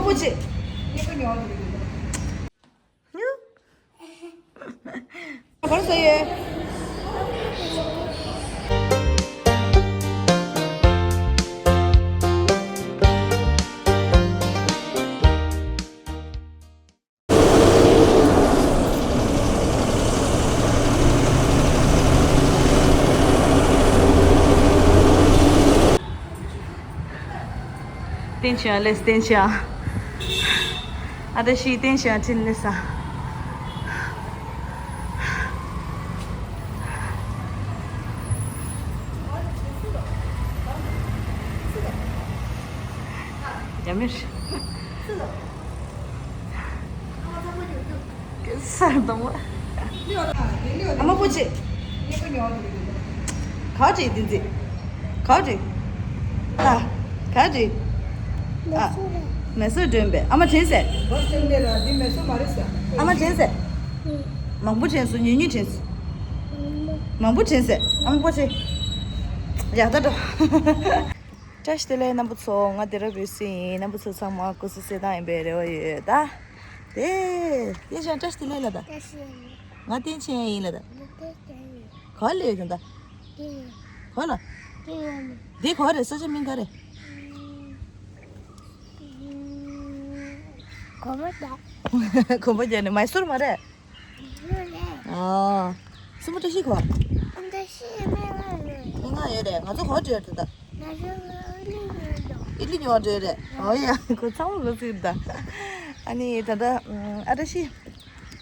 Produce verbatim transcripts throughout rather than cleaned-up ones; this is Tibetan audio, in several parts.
པོ་ཆེ། ག་རེ་ཟ་ཡོད། བསྟན་ཆོས་ལས། བསྟན་ཆོས། ཨ་ད་ཤི་བསྟན་ཆོས་ཁྲིད་ལས་ས། ཡ་མེར། གེ་སར་གདོང་པ། ཨ་མ་པོ་ཆེ། ག་རེ་འདི་ཚོ། ག་རེ། ཨ། ག་རེ། ཨ། མེ་སོར་སྒྲོན་པས། ཨ་མ་དྲན་སོང་། ཨ་མ་དྲན་སོང་། ཉུང་ཉུང་དྲན་སོང་། མང་པོ་དྲན་སོང་། ཨ་མ་པོ་ཆེ། ཡག་ད་འགྲོ། བཀྲ་ཤིས་བདེ་ལེགས་རྣམ་པ་ཚོ། ང་དེ་ར་བུ་སི་ཡིན། རྣམ་པ་ཚོ་ཚང་མ་སྐུ་གཟུགས་གསལ་ཐང་ཡིན་པའི་རེ་བ་ཡོད་ད། དེ། དེ་བཞིན་བཀྲ་ཤིས་བདེ་ལེགས་ལ་ད། བཀྲ་ཤིས་བདེ་ལེགས། ང་བསྟན་ཆོས་ཡིན་ལ་ད། ང་བསྟན་ཆོས་ཡིན། ག་ལེ་ཡོད་ད། དེ་ཡིན། ག་ལ། དེ་ཡིན། དེ་ག་རེ། ས་ཆ་མིང་ག་རེ། གོམ་པ་རྒྱག་གོམ་པ་རྒྱག་ནི་མེ་སོར་མ་རེད། ཨ། སྲིན་མོ་བཀྲ་ཤིས་གོ། བཀྲ་ཤིས་སྨན་ཁང་ཡོད། སྨན་ཁང་ཡོད་རེད། ང་ཚོ་ག་པར་འགྲོ་ཡ་རེད་ད། ང་ཚོ་ཨི་ལི་ཉོ་འགྲོ་ཡ་རེད། ཨོ་ཡ། ཁོ་ཚང་མ་ལོ་ཚིག་ད། ཨ་ནི་ད་ལྟ་ཨ་བཀྲ་ཤིས་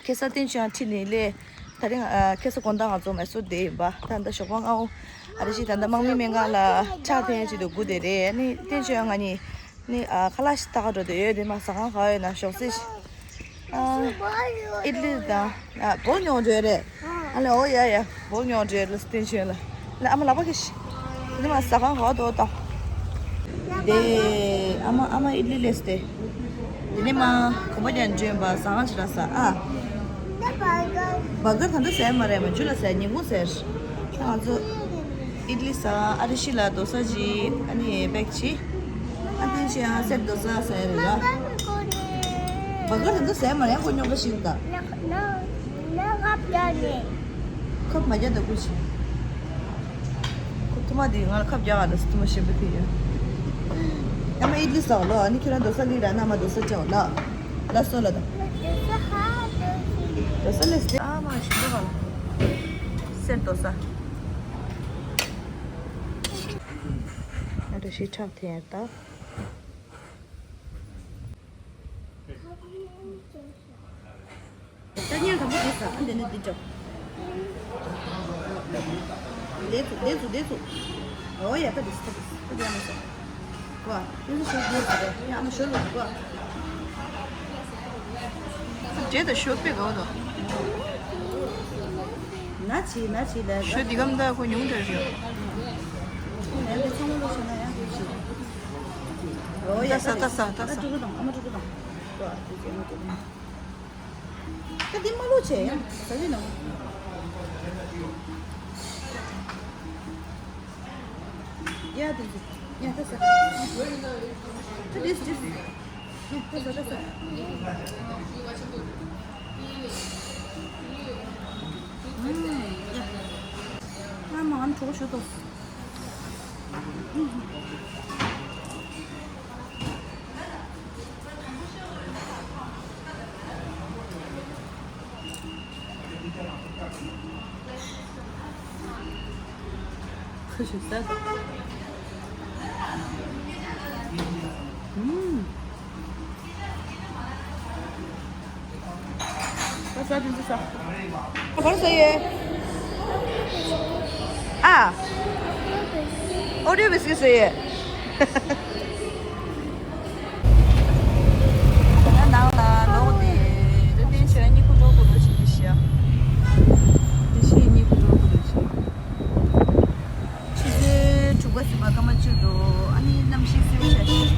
ཁ་སང་བསྟན་ཆོས་ཁྲིད་ནས་སླེབས། དེ་རིང་ཨ་ཁ་སང་དགོང་དག་ང་ཚོ་མེ་སོར་བསྡད་ཡིན་པ། ད་ལྟ་ཞོགས་པ་སྔ་པོ་ཨ་བཀྲ་ཤིས་ད་ལྟ་དམག་མི་སྨན་ཁང་ལ་ཁྲག་འཐེན་ཡ་ཆེད་དུ་སྒུག་བསྡད་རེད། ཨ་ནི་བསྟན་ཆོས་ང་གཉིས། ནི་ཨ་ཁ་ལག་ཞིག་ལྟ་ག་འགྲོ་འདོད་ཡོད། དེ་མ་ཟ་ཁང་ག་ཡོད་ན་ཞོགས་ཟས་ཤིག་ཨ་ཨི་ལི་དང་ཨ་བོལ་ཉོ་འགྲོ་ཡ་རེད། ཨ་ལེ། ཨོ་ཡ་ཡ། བོལ་ཉོ་འགྲོ་ཡ་ལ་བསྟན་ཆོས་ལ། ལ་ཨ་མ་ལག་པ་ཁ་ཤིག་དེ་མ་ཟ་ཁང་ག་འགྲོ་ད། དེ་ཨ་མ་ཨ་མ་ཨི་ལི་ལས་དེ། དེ་ནས་མ་གོམ་པ་རྒྱག་འགྲོ་ཡིན་པ། ཟ་ཁང་ཞིག་ལ་ཟ་ཨ། བར་གར་ད་ལྟ་ཟས་མ་རེད། མ་འཇུ་ལ་ཟས། ཉིན་གུང་ཟས། ང་ཚོ་ཨི་ལི་ཟ། ཨ་བཀྲ་ཤིས་ལ་རྡོ་ས་ཅིག་ཨ་ནི་པེག་ཅིག་ཨ་བསྟན་ཆོས་ཡང་སེར་རྡོ་ས་ཟ་ཡ་རེད་ལ། བར་གར་ད་ལྟ་ཟས་མ་རེད། ཁོ་རྙོག་དྲ་ཞིག་ད། ཁབ་མ་རྒྱག་ད་སྐུ་མཁྱེན། ཁོ་ཐུ་མ་དེ་ང་ལ་ཁབ་རྒྱག་ག་ད་ཟེར། ཐུ་མ་ཞིམ་པོ་དེ་ཡོད། ཨ་མ་ཨི་ལི་ཟ་ལ། ཨ་ནི་ཁྱོད་རང་རྡོ་ས་ལི་ར་ན་མ་རྡོ་ས་ཅོ་ལ། ལ་སོ་ལ་ད། རྡོ་ས་ལ་སྟེ། ཨ་མ་ཞིམ་པོ་ག་ལ། སེར་རྡོ་ས། ཨ་ར་ཤི་ཁྲག་འཐེན་ཡ་ད། ད་ཉལ་དང་པོ་འདི་ཟ། ཨ་འདི་ནི་འདི་འཇོག་ལས་ཚུགས་ལས་ཚུགས་ལས་ཚུགས། ཨོ་ཡ། ད་འདི་ཟ། ད་འདི་ཟ། ད་འདི་ཨ་མ་ཟ། གོ་ཨ། འདི་ཚོ་ཞོ་འདི་ཟ་རེད། ཡ་ཨ་མ་ཞོ་ལོ་གོ་ཨ། འབྲས་དང་ཞོ་དཔེ་དགའ་བོ་འདུག་ན་ཆི་ན་ཆི་ལ་ཞོ་འདི་གམ་ད་ཁོ་ཉུང་དྲགས་རེད། ཡང་འདི་ཚང་མ་ལོ་ཆེ་ན་ཡང་འདི་ཆི། ཨོ་ཡ། ད་ཟ་ད་ཟ་ད་ཟ། ཨ་ཕྲུ་གུ་དང་ཨ་མ་ཕྲུ་གུ་དང་། གོ་ཨ། འདི་ཚོ་ཨ་མ་ཕྲུ་གུ། ད་འདི་མ་ལོ་ཆེ་ཡང་ཟ་གི་ནོ། ཡ་དེ་ཚོ་ཡ་ད་ཟ། ད་འདི་འདི་ཡ་ད་ཟ་ད་ཟ། ཨ་མ་ཨ་མ་གྲོགས་ཞུ་ཏོ། ཁུ་ཞིག་ཟ། ཨུམ། ཟ་ཟ་དེ་ཚོ་ཟ། ག་རེ་ཟ་ཡོད། ཨ། ཨོ་རི་ཡོ་བི་སི་ཀིཊ་ཟ་ཡོད། ད་ནང་ལ་ལོག་སྟེ་རེ་བསྟན་བྱས་ན་གཉིད་ཁུག་འགྲོ་དགོས་འདུག་ཅིག་ཤི་ཡ། དེ་བཞིན་གཉིད་ཁུག་འགྲོ་དགོས་འདུག་ཅིག་ཆུ་ཚོད་དྲུག་པ་ཟིན་པ་སྐར་མ་བཅུ་འདུག་ཨ་ནི་གནམ་གཤིས་བསིལ་བ་ཆགས་ཤིང་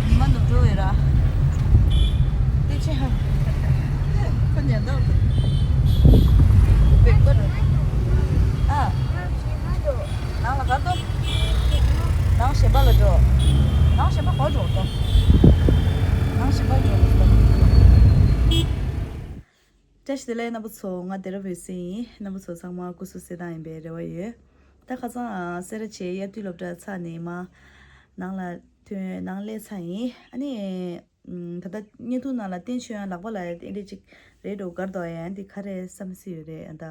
ཉི་མ་ནུབ་འགྲོ་ཡོད་ར། དེ་ཆེ་ཧ། ཁོ་ཉལ་འདུག་བེག་པར། ཨ། ནང་ལ་ག་འགྲོ། ནང་ཞལ་པར་ལ་འགྲོ། བཀྲ་ཤིས་བདེ་ལེགས་རྣམ་པ་ཚོ། ང་བདེ་རབ་འོད་ཟེར་ཡིན། རྣམ་པ་ཚོ་ཚང་མ་སྐུ་གཟུགས་གསལ་ཐང་ཡིན་པའི་རེ་བ་ཡོད། ད་ཁ་སང་སེ་ར་བྱེས་དབྱར་དུས་སློབ་གྲྭ་ཚར་ནས་མར་ནང་ལ་ཐོན་ནང་སླེབས་ཚར་ཡིན། ཨ་ནི་ད་ལྟ་བརྙན་ཐུང་ནང་ལ་བསྟན་ཆོས་དབྱངས་ལག་པ་ལ་ཨེ་འདྲ་ཅིག་རེད་འགྲོ་གར་འདུག་ཡ། འདི་ག་རེ་བསམ་སྲིད་ཡོད་རེད། ད་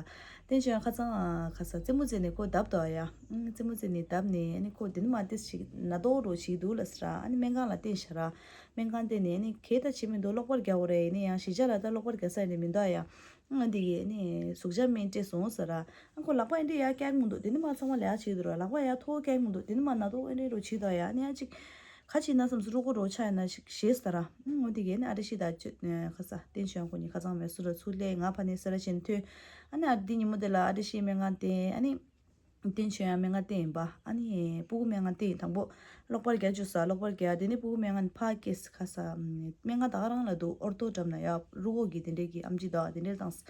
བསྟན་ཆོས་དབྱངས་ཁ་སང་ཁ་སང་རྩེད་མོ་རྩེ་ནས་ཁོ་བརྡབས་འདུག་ཡ། རྩེད་མོ་རྩེ་ནས་བརྡབས་ནས་ཨ་ནི་ཁོ་དེ་ནི་མ་ཏིས་ཞིག་ན་རྡོག་རོ་ཞིག་འདུག་ལ་ཟེར། ཨ་ནི་སྨན་ཁང་ལ་བསྟན་ཤག་ར། སྨན་ཁང་བསྟན་ནས་ཨ་ནི་གས་ད་བྱེད་མི་འདུག་གློག་པར་རྒྱག་དགོས་རེད། ཡིན་ན་ཡང་གཞིས་ཆགས་ལ་ད་གློག་པར་རྒྱག་ས་ཡིན་ནི་མི་འདུག་ཡ། ཨ་འདི་གས་ནི་ཟུག་གཅོག་སྨན་སྤྲད་སོང་ཟེར་ར། ཨ་ཁོ་ལག་པ་ཨེ་འདྲ་ཡ་བཀྱག་མི་འདུག་དེ་ནི་མ་ཚང་མ་ལས་ཡ་བྱེད་འདུག་ར། ལག་པ་ཡ་ཐོག་བཀྱག་མི་འདུག་དེ་ནི་མ་ན་ཐོག་ཨེ་འདྲ་རོ་བྱེད་འདུག་ཡ། ཨ་ནི་ཡ་ཅིག་ཁ་ཅིག་ན་བསམ་སུ་རུ་ཀོ་རོ་ཆ་ཡ་ན་ཞིག་ཞེས་ཟེར་ར། ཨ་འོ་འདི་གས་ནི་ཨ་རེ་ཤི་ད་ཁ་ས་བསྟན་ཆོས་ཁོ་གཉིས་ཁ་ཚང་མེད་སུ་ར་ཚུར་སླེབས། ང་ཕ་ནི་སེ་ར་བྱེས་ཐོན། ཨ་ནི་ཨ་འདི་ཉིན་མོ་དེ་ལ་ཨ་རེ་ཤི་སྨན་ཁང་བསྟན། ཨ་ནི། བསྟན་ཆོས་དབྱངས་སྨན་ཁང་བསྟན་ཡིན་པ། ཨ་ནི་སྤུ་གུ་སྨན་ཁང་བསྟན་ཡིན། དང་པོ་གློག་པར་རྒྱག་བཅུག་ས། གློག་པར་རྒྱག་དེ་ནི་སྤུ་གུ་སྨན་ཁང་ནས་ཕར་སྐྱེལ་ས། ཁ་ས་སྨན་ཁང་ད་ག་རང་ལ་འདུག་ཨོར་ཐོ་འགྲམ་ན་ཡ། རུ་ཁོག་གི་དེ་འདྲས་ཀྱི་ཨམ་ཆི་དང་དེ་འདྲས་བཏང་ས།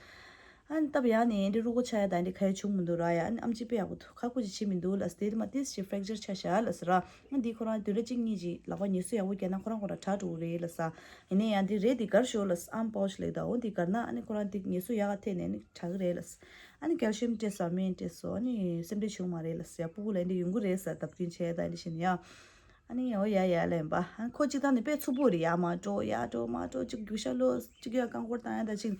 ཨ་ནི་སྟབས་ཡག་ནས་འདི་རུ་ཁོག་ཆག་ཡ་དང་འདི་ག་ཡ་བྱུང་མི་འདུག་ར་ཡ། ཨ་ནི་ཨམ་ཆི་དཔེ་ཡག་པོ་འདུག་ཁ་ཁུ་ཅིག་བྱེད་མི་འདུག་ལ་ཟེར། དེ་མ་ཏིས་ཞིག་ཕྲེག་ཅར་ཆག་ཤག་ལ་ཟེར་ར། ཨ་འདི་ཁོ་རང་བདུན་ཕྲག་གཅིག་གཉིས་ཅིག་ལག་པ་ངལ་གསོ་ཡག་པོ་རྒྱག་ན་ཁོ་རང་ཁོ་རང་དྲག་འགྲོ་གི་རེད་ལ་ཟེར། ཡིན་ན་ཡང་འདི་རེད། འདི་གར་ཤོག་ལ་ཟེར། ཨམ་པའོ་ཆི་ལེགས་ད། འོ་འདི་གར་ན་ཨ་ནི་ཁོ་རང་འདི་ངལ་གསོ་ཡག་ག་ཐེབས་ནས་ནི་དྲག་གི་རེད་ལ་ཟེར། ཨ་ནི་ཀལ་ཤི་ཡམ་སྤྲད་ས་སྨན་སྤྲད་སོ། ཨ་ནི་སེམས་ཁྲལ་བྱུང་མ་རེད་ལ་ཟེར། ཡ་སྤུ་གུ་ལ་འདི་ཡོང་གི་རེད་ཟེར། བརྡབ་སྐྱོན་བྱས་ད་འདི་བྱས་ནས་ཡ། ཨ་ནི་འོ་ཡ་ཡ་ལེན་པ། ཨ་ཁོ་གཅིག་ཐང་ནས་དཔེ་འཚུབ་པོ་རེད། ཡ་མ་འགྲོ་ཡ་འགྲོ་མ་འགྲོ། གཅིག་རྒྱུག་ཤར་ལོ་གཅིག་ཡ་རྐང་འཁོར་བཏང་ཡ་ད་གཅིག་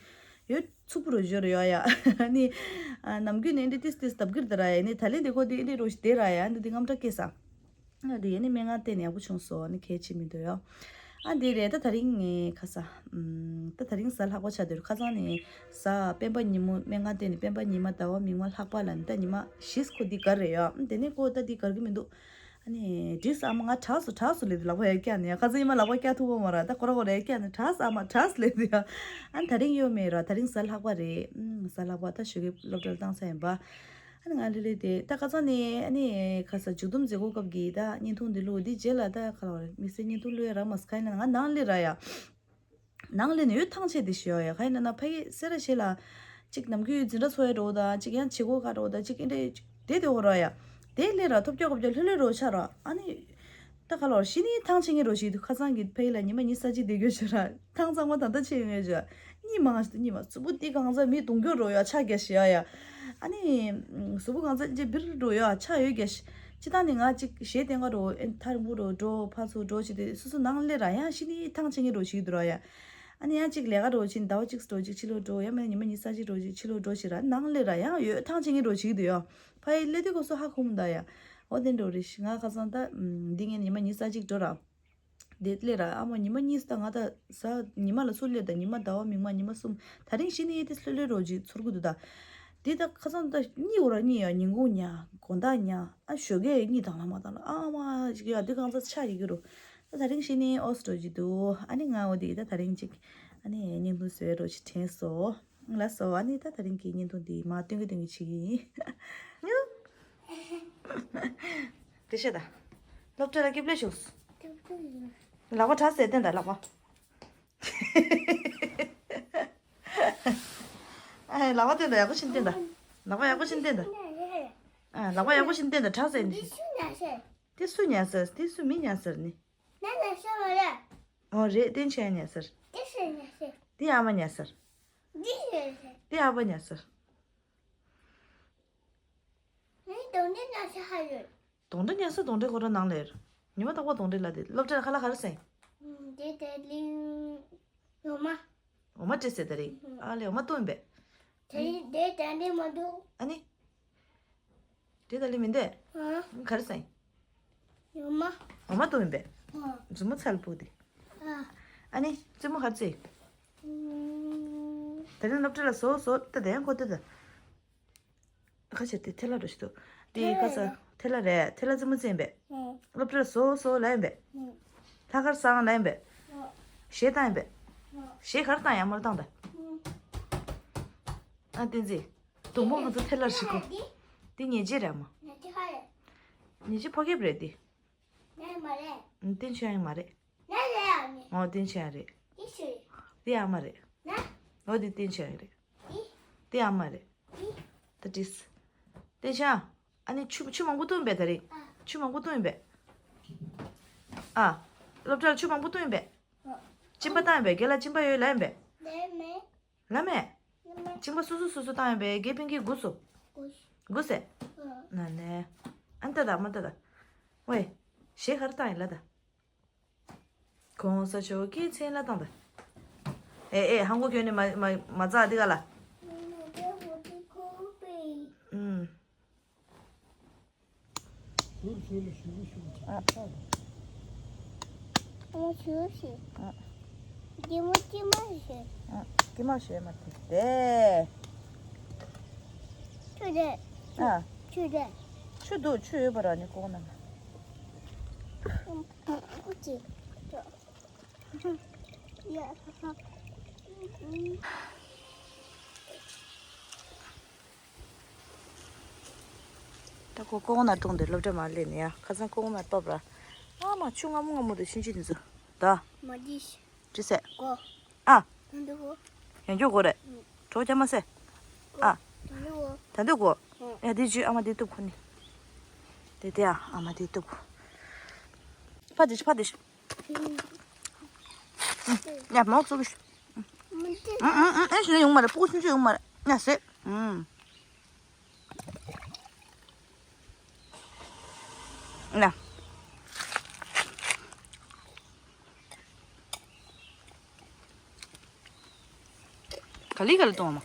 ཡོད་འཚུབ་པོ་རུ་འབྱོར་ཡོད་ཡ། ཨ་ནི་ནམ་རྒྱུན་ནས་འདི་ཏིས་ཏིས་བརྡབ་གིར་དེ་ར་ཡ། ནི་ད་ལན་འདི་ཁོ་འདི་འདི་རུ་ཞིག་དེ་ར་ཡ། འདི་འདི་དངངས་སྐྲག་སྐྱེས་ས། ང་དེ་ཡས་ནི་སྨན་ཁང་བསྟན་ནས་ཡག་པོ་བྱུང་སོང་། ཨ་ནི་གལ་ཆེ་མི་འདུག་ཡ། ཨ་འདི་རེད། ད་ད་རིང་ངས་ཁ་ས། ཨམ། ད་ད་རིང་གཟའ་ལྷག་པ་ཆགས་འདུག་ཁ་སང་ནས་གཟའ་སྤེན་པ་ཉིན་མོ་སྨན་ཁང་བསྟན་ནས་སྤེན་པ་ཉི་མ་ཟླ་བ་མིག་དམར་ལྷག་པ་ལ་ནི་ད་ཉི་མ་བཞི་ཁོ་འདི་གར་རེད་ཡ། ཨ་དེ་ནས་ཁོ་ད་འདི་གར་གི་མི་འདུག་ཨ་ནི་འགྲིག་ས། ཨ་མ་ང་དྲག་སོ་དྲག་སོ་ལབ་དུས་ལག་པ་ཡར་བཀྱག་ནས་ཡ། ཁ་སང་ཉི་མ་ལག་པ་བཀྱག་ཐུབ་པ་མ་རེད། ད་ཁོ་ར་ཁོ་ར་ཡར་བཀྱག་ནས་དྲག་སོ་ཨ་མ་དྲག་སོ་ལབ་དུས་ཡ། ཨ་ད་རིང་ཡོད་མེད་ར། ད་རིང་གཟའ་ལྷག་པ་རེད། ཨམ། གཟའ་ལྷག་པ་ད་ཞོགས་ཀས་སློབ་གྲྭར་བཏང་ས་ཡིན་པ། ཨ་ནི་ང་ལི་ལི་དེ་ད་ཁ་སང་ནས་ཨ་ནི་ཁ་ས་མཇུག་བསྡོམས་མཛད་སྒོ་སྐབས་ཀྱི་ད་བརྙན་ཐུང་འདི་བླུགས། འདི་རྗེས་ལ་ད་ཁ་ལ་བར་དམིགས་བསལ་བརྙན་ཐུང་བླུགས་ཡ་རག་མ་སོང་། ག་ཡིན་ན་ང་ནང་སླེབས་ར་ཡ། ནང་སླེབས་ནས་ཡོད་ཐང་ཆད་དེ་ཞུ་ཡ། ག་ཡིན་ན་ཕ་གི་སེ་ར་བྱེས་ལ་གཅིག་ནམ་རྒྱུན་འཛིན་གྲྭ་ཚོགས་ཡ་འགྲོ་དང་གཅིག་ཡང་བྱེད་སྒོ་ཁ་འགྲོ་དང་གཅིག་ཨེ་འདྲ་དེ་དེ་འོ་ར་ཡ། དེ་སླེབས་ར་ཐོབ་རྒྱག་གོ་རྒྱག་ལྷོད་ལྷོད་རོ་ཆགས་ར། ཨ་ནི། ད་ག་ལོར་ཤི་ནི་ཐང་ཆད་ངེས་རོ་ཞིག་འདུག་ཁ་སང་གི་ཕ་གི་ལ་ཉི་མ་གཉིས་ས་གཅིག་བསྡད་རྒྱུ་བྱོས་ར། ཐང་ཚང་མ་ད་ལྟ་ཆད་ཡོང་ངེས་བྱོས། གཉིད་མ་ང་ཞིག་ཏུ་གཉིད་མ། གཟུགས་པོ་འདི་གང་ཚ་མི་གདུང་རྒྱུ་རོ་ཡ་ཆགས་རྒྱ་ཞིག་ཡ་ཡ། ཨ་ནི། གཟུགས་པོ་གང་ཚ་ཅི་བིར་རོ་ཡ་ཆགས་ཡོད་རྒྱ་ཞིག་སྤྱི་བཏང་ནི་ང་གཅིག་གཞས་བསྟན་ག་རོ་ཨེ་ཐག་རིང་པོ་རོ་འགྲོ་ཕར་ཚུར་འགྲོ་ཞིག་དེ་སོ་སོ་ནང་སླེབས་ར་ཡང་ཤི་ནི་ཐང་ཆད་ངེས་རོ་ཞིག་འདུག་ར་ཡ། ཨ་ནི་ཡང་གཅིག་ལས་ཀ་རོ་ཕྱིན་ཟླ་བ་གཅིག་འགྲོ་གཅིག་ཕྱི་ལོགས་འགྲོ་ཡ་མེད་ཉི་མ་གཉིས་ས་གཅིག་འགྲོ་གཅིག་ཕྱི་ལོགས་འགྲོ་ཞིག་ར་ནང་སླེབས་ར་ཡང་ཡོད་ཐང་ཆད་ངེས་རོ་ཞིག་འདུག་ཡ། ཕ་གི་སླེབས་དུས་གོ་སོ་ཧ་གོ་མི་འདུག་ཡ། འོ་དེ་འགྲོ་རེ་ཞིག་ང་ཁ་སང་ད་འདི་ངས་ཉི་མ་གཉིས་ས་གཅིག་འགྲོ་ར། དེ་སླེབས་ར་ཨ་མ་ཉི་མ་གཉིས་ད་ང་ད་གཟའ་ཉི་མ་ལ་ཚུར་སླེབས་ད་ཉི་མ་ཟླ་བ་མིག་དམར་ཉི་མ་གསུམ། ད་རིང་ཤི་ནི་དེ་ལྷོད་ལྷོད་རོ་ཅིག་ཚོར་གི་འདུག་ད་དེ་ད་ཁ་སང་ད་གཉིད་འོ་ར་གཉིད་ཡ་ཉིན་གུང་ཉ་དགོང་དག་ཉ་ཨ་ཞོགས་ཀས་གཉིད་དང་ལ་མ་དང་ལ་ཨ་མ་ཅིག་ཡ་དེ་གང་ཚ་ཆ་ཡི་གི་རོ། ད་ད་རིང་ཤི་ནི་ཨོ་སི་རོ་ཅིག་འདུག་ཨ་ནི་ང་འོ་དེ་ད་ད་རིང་ཅིག་ཨ་ནི་བརྙན་ཐུང་བཟོས་རོ་ཅིག་དྲན་སོ། ལགས་སོ། ཨ་ནི་ད་ད་རིང་གི་བརྙན་ཐུང་འདི་མ་སྟོན་གི་སྟོན་གི་བྱེད་ཀྱི་ཡིན། དེ་བཤད་ད། སློབ་གྲྭ་ལ་སྐྱིད་པོ་བྱུང་། ལག་པ་དྲག་ཟེར་བསྟན་ད་ལག་པ། ཨ་ལག་པ་བསྟན་ད་ཡག་པོ་ཕྱིན་བསྟན་ད། ལག་པ་ཡག་པོ་ཕྱིན་བསྟན་ད། ཨ་ལག་པ་ཡག་པོ་ཕྱིན་བསྟན་ད་དྲག་ཟེར་ནི། དེ་སུ་ཉལ་ཟེར་དེ་སུ་མི་ཉལ་ཟེར་ནི། ཨོ་རེད། བསྟན་ཆེན་ཉལ་ཟེར། དེ་ཨ་མ་ཉལ་ཟེར། དེ་ཨ་ཕ་ཉལ་ཟེར། གདོང་འདྲེ་ཉལ་ས་གདོང་འདྲེ་ཁོ་རང་ནང་ལ་ཡོད། ཉི་མ་རྟག་པར་གདོང་འདྲེ་ལ་དེ་སློབ་གྲྭ་ལ་ཁ་ལག་ག་རེ་ཟ་ཡིན། འོ་མ། འོ་མ་སྤྲད་ཟེར་ད་རེད། ཨ་ལས་འོ་མ་བཏུང་ཡིན་པས། དེ་རིང་དེ་ད་ལི་མ་འདུག་ཨ་ནི། དེ་ད་ལི་མི་འདུག་ཨ། ག་རེ་ཟ་ཡིན། འོ་མ། འོ་མ་བཏུང་ཡིན་པས། ཨ། མཛུབ་མོ་ཚ་ལ་སྤུག་དེ། ཨ། ཨ་ནི་རྩེད་མོ་ག་རེ་རྩེ། ཨུམ། ད་རིང་སློབ་གྲྭ་ལ་བཟོ་བཟོ་ད་དེ་ཡང་ཁོ་ད་ད། ཁ་ཕྱིར་དེ་ཐལ་ལ་འགྲོ་ཞིག་འདུག་དེ་ཁ་ས་ཐལ་ལ་རེད། ཐལ་ལ་རྩེད་མོ་རྩེ་ཡིན་པས། སློབ་གྲྭར་བཟོ་བཟོ་ལབ་ཡིན་པས། ལྷག་དཀར་བཟང་ལབ་ཡིན་པས། གཞས་བཏང་ཡིན་པས། གཞས་ག་རེ་བཏང་ཡང་མ་བཏང་ད། ཨ་བསྟན་འཛིན། དུང་མོ་ང་ཚོ་ཐལ་ལ་ཞིག་གོ། དེ་ཉེས་ཆད་རེད་མ། ཉེས་ཆད་ཕོ་ཁེབས་རེད་དེ། བསྟན་ཆོས་དབྱིངས་མ་རེད། ཨོ་བསྟན་ཆོས་དབྱིངས་རེད། དེ་ཨ་མ་རེད། ཨོ་དེ་བསྟན་ཆོས་དབྱིངས་རེད། དེ་ཨ་མ་རེད། ད་དྲིས། བསྟན་ཆོས་དབྱིངས། ཨ་ནི་ཆུ་ཆུ་མང་པོ་བཏུང་ཡིན་པས་ད་རིང་། ཆུ་མང་པོ་བཏུང་ཡིན་པས། ཨ། སློབ་གྲྭར་ཆུ་མང་པོ་བཏུང་ཡིན་པས། གཅིན་པ་བཏང་ཡིན་པས། རྒན་ལགས་གཅིན་པ་ཡོད་ལབ་ཡིན་པས། ལབ་མེད། གཅིན་པ་སོ་སོ་སོ་སོ་བཏང་ཡོད་པས་དགེ་སྤུན་གྱིས་དགུ་སོ། དགུ་སེ། ན་ནས། ཨ་ནི་ལྟ་ད་མ་ལྟ་ད། ཝེ། ཞེ་གར་བཏང་ཡིན་ལ་ད། གོང་ས་མཆོག་གི་མཚན་ལ་བཏང་ད། ཨེ་ཨེ་ཧང་གོ་ཁྱོད་ནི་མ་མ་མ་ཙག་འདི་ག་ལ། ཨུམ། ཨ། ཨ་མ་ཞུ་ཞིག་ཨ། ཀྱི་མ་ཀྱི་མ་ཞེས། ཨ། ཀྱི་མ་ཞེས་མ་ཐུབ་སྟེ། ཆུ་རེད། ཨ། ཆུ་རེད། ཆུ་འདུག་ཆུ་ཡོད་པ་ར་ནི་ཀོ་ན། ཨུ་ཅི། ཡ། ད་ཁོ་ཀོ་ན་ཀྲོང་དེ་སློབ་གྲྭ་མ་སླེབས་ནས་ཡ་ཁ་སང་ཀོ་ན་སྟོབས་ར། ཨ་མ་ཆུ་སྔ་མོ་སྔ་མོ་དེ་ཤིན་ཅི་འདི་ཚོ། ད། མ་འདི། ཅི་ཟེར། གོ། ཨ། ད་འདི་གོ། ཡང་འགྱོ་གོ་རེད། གྲོགས་རྒྱ་མ་ཟེར། ཨ། ད་འདི་གོ། ད་འདི་གོ། ཨ། ཡ་འདི་ཅི་ཨ་མ་འདི་གཏུབ་ཁོ་ནི། དེ་དེ་ཨ་ཨ་མ་འདི་གཏུབ་ཁོ། ཕ་འདི་ཕ་འདི། ཡ་མོག་ཙོག་གི། ཨ་ཨ་ཨ་ཨེ་ཤི་ན་ཡོང་མ་རེད། སྤུ་གུ་ཆུང་ཆུང་ཡོང་མ་རེད། ཡ་ཟེར། ཨུམ། ན། ག་ལེ་ག་ལེ་གཏོང་བ།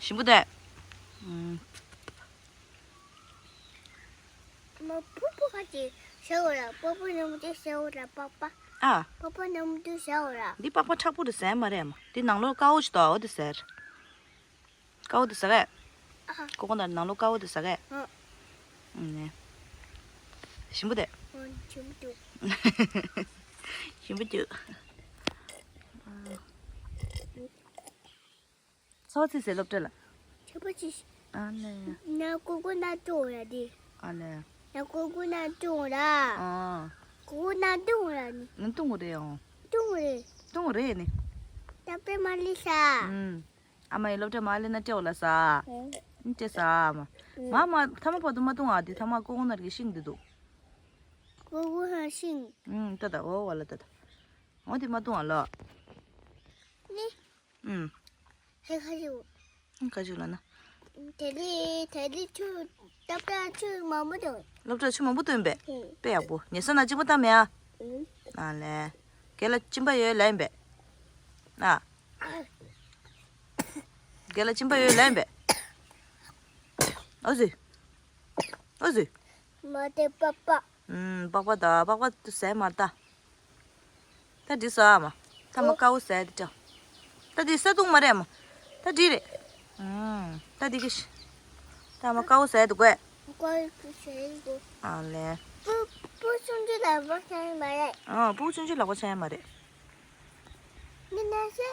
ཞིམ་པོ་དེ། ཨུམ། མ་པུ་པུ་ཁ་ཅིག་ཤ་འོ་ར། པ་པ་ནམ་དུ་ཤ་འོ་ར་པགས་པ། ཨ། པགས་པ་ནམ་དུ་ཤ་འོ་ར། འདི་པགས་པ་མཁྲེགས་པོ་རེད་ཟེར་མ་རེད་མ། འདི་ནང་ལོགས་དཀར་པོ་ཞིག་འདུག་འོ་དེ་ཟེར། དཀར་པོ་དེ་ཟ་གས། ཨ། ཀོ་ཀོ་ནཊ་ནང་ལོགས་དཀར་པོ་དེ་ཟ་གས། ཨ། ཨ་ནི། ཞིམ་པོ་དེ། ཨ། ཞིམ་པོ་འདུག་ཞིམ་པོ་འདུག་ཚ་བ་ཚིག་ཟེར་སློབ་གྲྭ་ལ། ཁྱོད་པ་ཅི། ཨ་ལེ། ན་ཀོ་ཀོ་ནཊ་འཐུང་ར་དེ། ཨ་ལེ། ན་ཀོ་ཀོ་ནཊ་འཐུང་ར། ཨ། ཀོ་ཀོ་ནཊ་འཐུང་ར་ནི། ང་འཐུང་གི་རེད་ཨང་། འཐུང་གི་རེད། འཐུང་གི་རེད་ནི། ད་པེ་མ་ལི་ས། ཨུམ། ཨ་མ་ཡི་སློབ་གྲྭ་མ་ལེ་ན་སྤྲེའུ་ལ་ས། ཨུམ། སྤྲེ་ས་ཨ་མ། ཨུམ། མ་མ་ཐ་མ་བར་དུ་མ་འཐུང་ཨ་དེ་ཐ་མ་ཀོ་ཀོ་ནཊ་གི་ཤིང་དེ་འདུག་ཀོ་ཀོ་ནཊ་ཤིང་། ཨུམ། ད་ད་འོ་བ་ལ་ད་ད། འོ་དེ་མ་འཐུང་ཨ་ལ། ནི། ཨུམ། ཧེ་ཁ་ཅིག་ཁ་ཅིག་ལ་ན། དེ་རིང་དེ་རིང་ཆུ་སློབ་གྲྭ་ཆུ་མང་པོ་འདུག་སློབ་གྲྭ་ཆུ་མང་པོ་བཏོན་པས། ཨུམ། དཔེ་ཡག་པོ། ཉལ་ས་ན་གཅིག་པོ་བཏང་མེད་ཨ། ཨུམ། ཨ་ལེ། རྒན་ལགས་གཅིན་པ་ཡོད་ལབ་ཡིན་པས། ཨ། རྒན་ལགས་གཅིན་པ་ཡོད་ལབ་ཡིན་པས། ཨོ་ཟི། ཨོ་ཟི། མ་དེ་པགས་པ། ཨུམ། པགས་པ་ད་པགས་པ་དུ་ཟས་མ་ད། ད་འདི་ཟ་མ། ད་མ་ཨོ། དཀར་པོ་ཟས་དེ་ཅག་ད་འདི་ས་འཐུང་མ་རེད་མ། ད་འདི་རེད། ཨུམ། ད་འདི་གི་ཤ། ད་མ་དཀར་པོ་ཟས་དེ་དགོས། དཀར་པོ་ཟས་དེ་དགོས། ཨ་ལེ། སྤུ་སྤུ་ཆུང་ཆུང་ལ་བ་ཆ་མ་རེད། ཨ། སྤུ་ཆུང་ཆུང་ལ་བ་ཆ་མ་རེད། ནི་ན་ཤེ།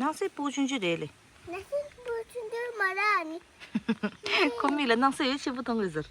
ནགས་ཚལ་སྤུ་གུ་ཆུང་ཆུང་རེད་ལེ། ནགས་ཚལ་སྤུ་གུ་ཆུང་ཆུང་མ་རེད་ཨ་ནི། ཁོ་མིག་ལ་ནགས་ཚལ་ཡོད་ཆེན་པོ་མཐོང་གི་ཟེར།